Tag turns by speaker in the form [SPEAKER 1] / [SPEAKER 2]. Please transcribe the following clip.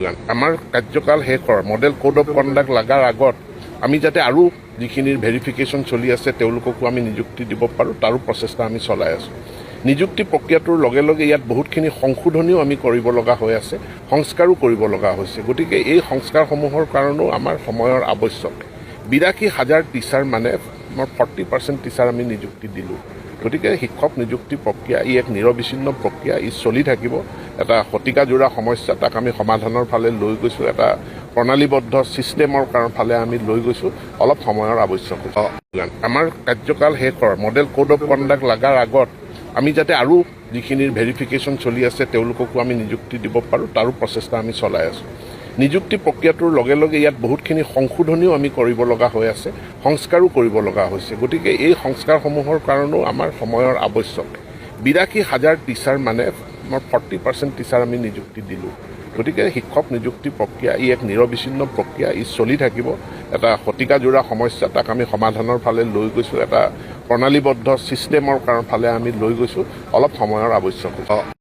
[SPEAKER 1] আমাৰ কাৰ্যকাল শেষ হোৱাৰ, মডেল কোড অফ কণ্ডাক্ট লগাৰ আগত আমি যাতে আৰু যিখিনিৰ ভেৰিফিকেশ্যন চলি আছে, তেওঁলোককো আমি নিযুক্তি দিব পাৰোঁ, তাৰো প্ৰচেষ্টা আমি চলাই আছোঁ। নিযুক্তি প্ৰক্ৰিয়াটোৰ লগে লগে ইয়াত বহুতখিনি সংশোধনীও আমি কৰিব লগা হৈ আছে, সংস্কাৰো কৰিব লগা হৈছে। গতিকে এই সংস্কাৰসমূহৰ কাৰণেও আমাৰ সময়ৰ আৱশ্যক। 82 হাজাৰ টিচাৰ, মানে আমাৰ 40% টিচাৰ আমি নিযুক্তি দিলোঁ। গতিকে শিক্ষক নিযুক্তি প্ৰক্ৰিয়া ই এক নিৰবিচ্ছিন্ন প্ৰক্ৰিয়া, ই চলি থাকিব। এটা শতিকাজোৰা সমস্যা, তাক আমি সমাধানৰ ফালে লৈ গৈছোঁ। এটা প্ৰণালীবদ্ধ ছিষ্টেমৰ ফালে আমি লৈ গৈছোঁ। অলপ সময়ৰ আৱশ্যক হৈছে। আমাৰ কাৰ্যকাল শেষ হোৱাৰ, মডেল কোড অফ কণ্ডাক্ট লগাৰ আগত আমি যাতে আৰু যিখিনিৰ ভেৰিফিকেশ্যন চলি আছে, তেওঁলোককো আমি নিযুক্তি দিব পাৰোঁ, তাৰো প্ৰচেষ্টা আমি চলাই আছোঁ। নিযুক্তি প্ৰক্ৰিয়াটোৰ লগে লগে ইয়াত বহুতখিনি সংশোধনীও আমি কৰিব লগা হৈ আছে, সংস্কাৰো কৰিব লগা হৈছে। গতিকে এই সংস্কাৰসমূহৰ কাৰণেও আমাৰ সময়ৰ আৱশ্যক। 82 হাজাৰ টিচাৰ, মানে আমাৰ 40% টিচাৰ আমি নিযুক্তি দিলোঁ। গতিকে শিক্ষক নিযুক্তি প্ৰক্ৰিয়া ই এক নিৰবিচ্ছিন্ন প্ৰক্ৰিয়া, ই চলি থাকিব। এটা শতিকাজোৰা সমস্যা, তাক আমি সমাধানৰ ফালে লৈ গৈছোঁ। এটা প্ৰণালীবদ্ধ ছিষ্টেমৰ ফালে আমি লৈ গৈছোঁ। অলপ সময়ৰ আৱশ্যক হৈছে।